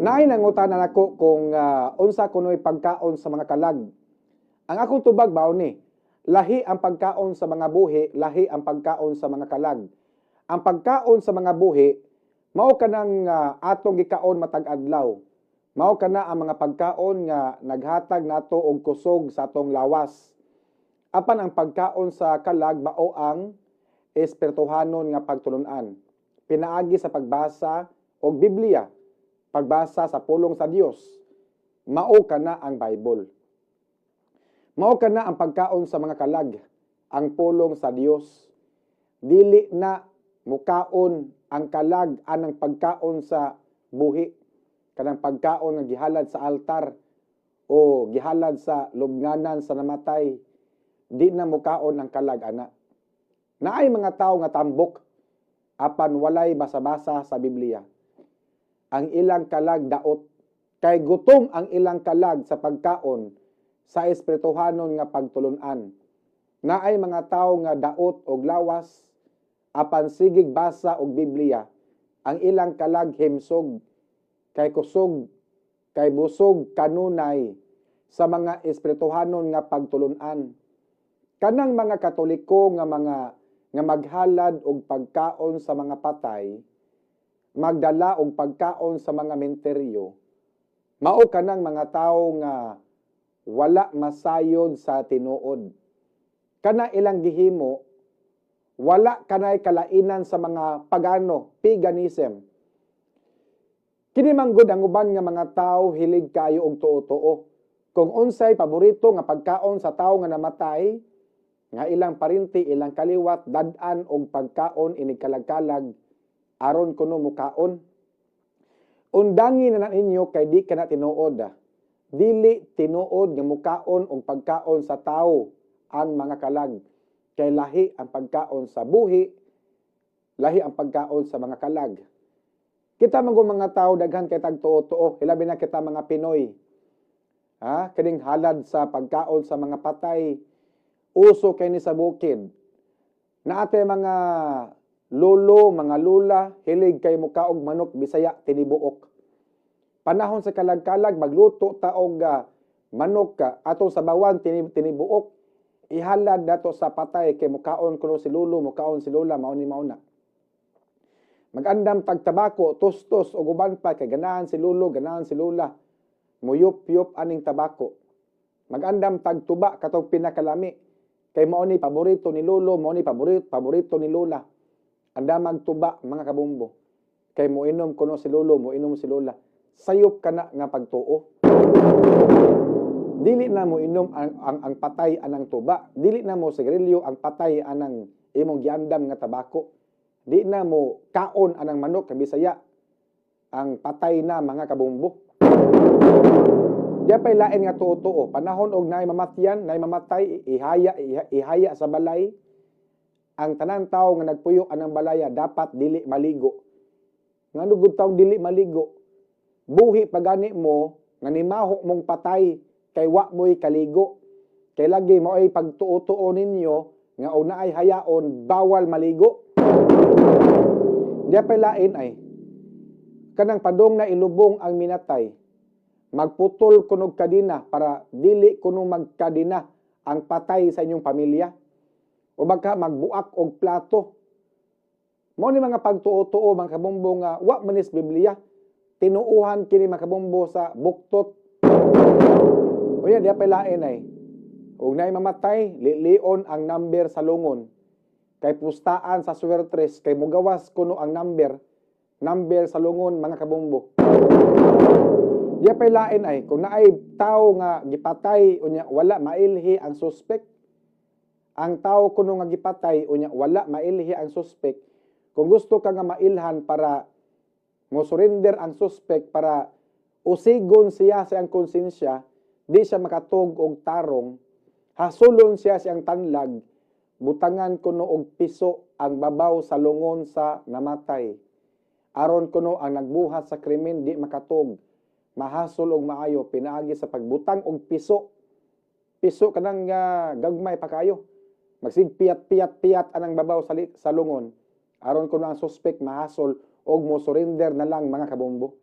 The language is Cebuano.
Naay nangutana nako kung unsa kuno'y pagkaon sa mga kalag. Ang akong tubag mao ni, lahi ang pagkaon sa mga buhi, lahi ang pagkaon sa mga kalag. Ang pagkaon sa mga buhi, mao kanang atong gikaon matag adlaw. Mao kana ang mga pagkaon nga naghatag nato og kusog sa atong lawas. Apan ang pagkaon sa kalag mao ang espirituhanon nga pagtulunan. Pinaagi sa pagbasa og Biblia, pagbasa sa pulong sa Dios. Mao kana ang Bible. Mao kana ang pagkaon sa mga kalag, ang pulong sa Dios. Dili na mukaon ang kalag anang pagkaon sa buhi, kanang pagkaon nga gihalad sa altar o gihalad sa lubnganan sa namatay. Di na mukaon ang kalag ana. Naay mga tawo nga tambok apan walay basa-basa sa Biblia. Ang ilang kalag daot kay gutom ang ilang kalag sa pagkaon sa espirituhanon nga pagtulunan. Naay mga tawo nga daot og lawas apan sigig basa og Biblia. Ang ilang kalag himsog kay kusog, kay busog kanunay sa mga espirituhanon nga pagtulunan. Kanang mga Katoliko nga mga nga maghalad og pagkaon sa mga patay, magdala og pagkaon sa mga menteryo, mao kanang mga tawo nga wala masayod sa tinuod. Kana ilang gihimo, wala kanay kalainan sa mga pagano, paganism. Kini manggod ang uban nga mga tawo hilig kayo og tuo-tuo. Kung unsay paborito nga pagkaon sa tawo nga namatay, nga ilang parinti, ilang kaliwat, dad-an og pagkaon inig kalag-kalag aron kuno mukaon. Undangi na ninyo kay di kana tinuod. Dili tinuod nga mukaon og pagkaon sa tawo ang mga kalag. Kay lahi ang pagkaon sa buhi, lahi ang pagkaon sa mga kalag. Kita man mga tao daghan kay tag tuo-tuo, hilabi na kita mga Pinoy. Ha, kining halad sa pagkaon sa mga patay, uso kay ni sa bukid. Naate mga lolo, mga lula, hilig kay mukaog manok Bisaya tinibuok. Panahon sa kalag-kalag, magluto ta og manok ka atong sabawan tinibuok. Ihalad nato sa patay kay mukaon kuno si lolo, mukaon si lola, mao ni mao na. Magandam tag tabako, tustos og uban pa kay ganahan si lolo, ganahan si lola. Muyup-yup aning tabako. Magandam tag tuba katong pinakalami kay mao ni paborito ni lolo, mao ni paborito ni lola. Andamag tuba, mga kabombo, kay moinom kuno si lolo, moinom si lola. Sayop kana nga pagtuo. Dili na mo inom ang patay anang tuba. Dili na mo sigarilyo ang patay anang imong giandam nga tabako. Di na mo kaon anang manok nga Bisaya ang patay na, mga kabombo. Di pa'y lain nga tuo-tuo. Panahon og naay mamatyan, naay mamatay, ihaya sa balay. Ang tanan tawo nga nagpuyo anang balaya dapat dili maligo. Ngano gud taong dili maligo? Buhi pagani mo nga nimaho mong patay kay wa mo'y kaligo. Kay lagi mao'y pagtuo-tuo ninyo nga og naay hayaon bawal maligo. Di pa'y lain ay kanang padong na ilubong ang minatay, magputol kunog kadina para dili kuno magkadina ang patay sa inyong pamilya. O baka magbuak og plato. Mao ni mga pagtuo-tuo, mga kabombo, nga wa manis Biblia. Tinuuhan kini, mga kabombo, sa buktot. O yan, di pa'y lain ay og naay mamatay, lilion ang number sa lungon. Kay pustaan sa swertres, kay mugawas kuno ang number sa lungon, mga kabombo. Di pa'y lain ay, kung naay tao nga gipatay, unya wala mailhi ang suspect. Ang tao kuno nga gipatay, unya wala mailhi ang suspect. Kung gusto ka nga mailhan para mo surrender ang suspect, para usigon siya sa iyang konsensya, di siya makatug og tarong, hasulon siya siyang tanlag, butangan kuno og piso ang babaw sa lungon sa namatay. Aron kuno ang nagbuhat sa krimen di makatug, mahasol og maayo pinaagi sa pagbutang og piso. Piso kanang gagmay pa kayo. Magsig piyat piyat piyat anang babaw sa lungon. Aron kuno ang suspect mahasol og mo surrender na lang, mga kabombo.